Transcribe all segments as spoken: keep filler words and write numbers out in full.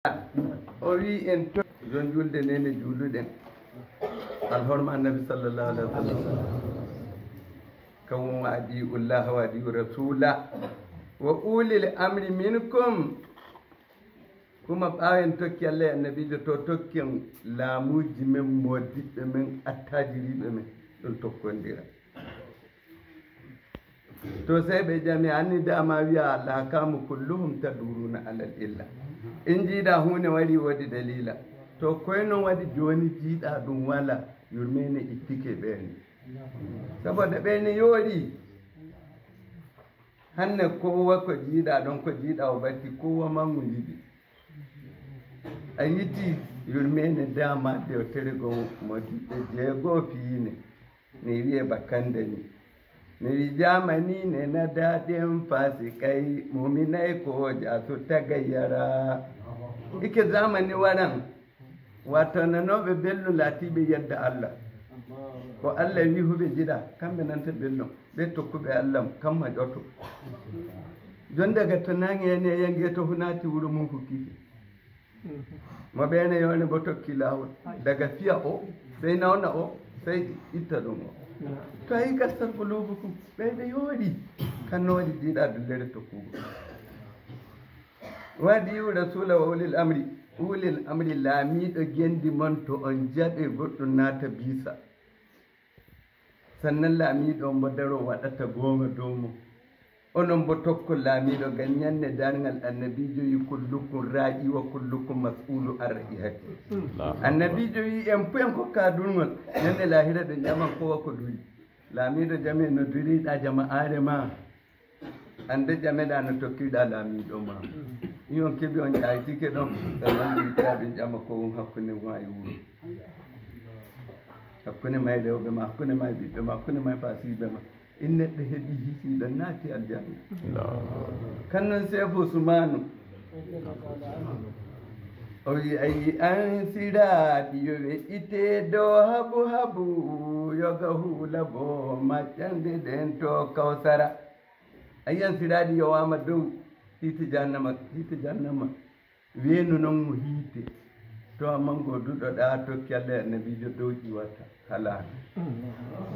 O wi en to, yo julde nene juuluɗen. Alhorma Annabi sallallahu alaihi wasallam. Kan won wa adi'u Allah wa adi'u Rasula wa ulil amri minkum. Kuma ɓaawo en tokki Allah e Annabiijo, to tokken laamuuji men, moodiɓɓe men, attajiriiɓe men, ɗum tokkondira. To sey ɓe ƴami, anni dama wiya al ahkamu kulluhum taduruna alal illa. In jiiɗa huunde wari woodi dalila. To koy non waɗi jooni jiiɗa ɗum wala, yurmene ittike ɓeeni. Saboda ɓeeni yoori. Hanne kowa ko jiiɗa ɗon, ko jiiɗa o batti, kowa mangu yiɗi. A yiti yurmene dama de o tere go moodiɓɓe jeego fiyine. Mi wi'e bakande ni. Mi wi jamani ne na daɗin fasikai muminai ko ja su tagayyara. Ike zamani waran. Wato nanooɓe belɗum laatiiɓe yedda Allah. Ko Allah wi hu ɓe jiɗa, kamɓe nanta belɗum. Ɓe tokkuɓe Allah kamma ƴoto. Jon daga to nange ne yange to hunati wuro mum ko kifi. Mo ɓene yone bo tokki lawol. Daga fiya o, sey nawna o, sey itta ɗum o. To ayi kasar qulubukum, ɓe ɓe yoori. Kan no waɗi jiɗa dullere tokkugo. Wa adi'u rasula wa ulil amri. Ulil amri, laamiiɗo gendi mon to on jaɓe goɗɗum naata bisa. Sannan laamiiɗo on bo daro waɗata goonga dow mo. Onon bo tokko laamiiɗo ngam ñande darngal annabiijo wi kullukum ra'i wa kullukum mas'ulu an ra'ihati. Annabiijo wi en pu en kokka durngol. Ñande lahira ɓe ƴaman kowa ko duri. Laamiiɗo jame no duriɗa jama'aare ma. Ande ƴameɗa no tokkiɗa laamiiɗo ma. Iyon keɓi on ƴayti ke ɗon. Ɓe non ɗum taɓi ƴama ko on hakkunde ma e wuro. Hakkunde ma e rewɓe ma, hakkunde ma e ɓiɓɓe ma, hakkunde ma e fasiɓe ma. In neɗɗo heɓi hisiɗo naati aljanna. Kan non seefo sumanu. O wi ayi an siraɗi yo we'ite dow habu habu yoga hula bo maccanɗe ɗen to kawsara. Ayi an siraɗi yowama dow hiite jahannama, hiite jahannama. Weenu non mo hiite. To amman go duɗoɗa tokki Allah e annabiijo dow ƴiwata. Halaka.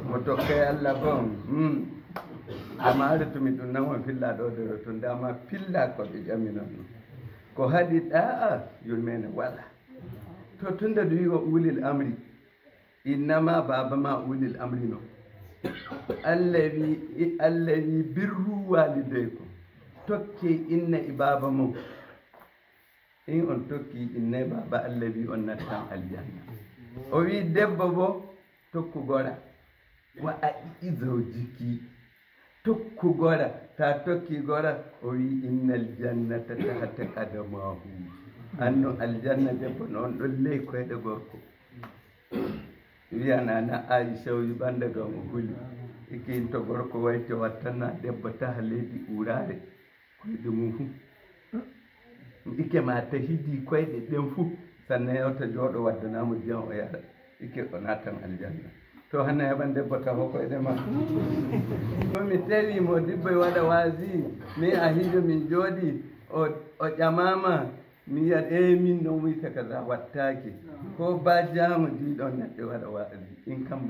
Mo tokkay Allah gom. Hmm. Amma ari to mi ɗum nan on filla ɗo doro to dama filla ko ɓe ƴaminon ɗum. Ko haɗi ɗa'a yurmene wala. To tunda ɗum wi wa ulil amri. Innama baba ma ulil amri no. Allah wi, Allah wi birru walidaykum. Tokke inna e baba mum. In on tokki inna e baba Allah wi on nattan aljanna. O wi debbo bo tokku gora. Wa a i'i zawjiki. Tokku gora, ta tokki gora, o wi innal jannata tahta qadamahu. Anno aljanna debbo non ɗon ley koyɗe gorko. Wiya nana Aisha wi banda gam o huli. Ikin to gorko wayti wattanna debbo taha leydi urare. Koyɗe mum fu. Ike ma tahidi koyɗe ɗen fu. Sannan yawta jooɗo waddanamo ndiyam o yara. Ike o natan aljanna. To hanna heɓan debbo taho koyɗe ma. Ko mi tawi mo dibbo e waɗa waasi. Min a hijo min jooɗi. O, o ƴamama. Mi yiyat e min non wiyta kaza wattaki. Ko bajjamo jiɗon neɗɗo waɗa waasi. In kam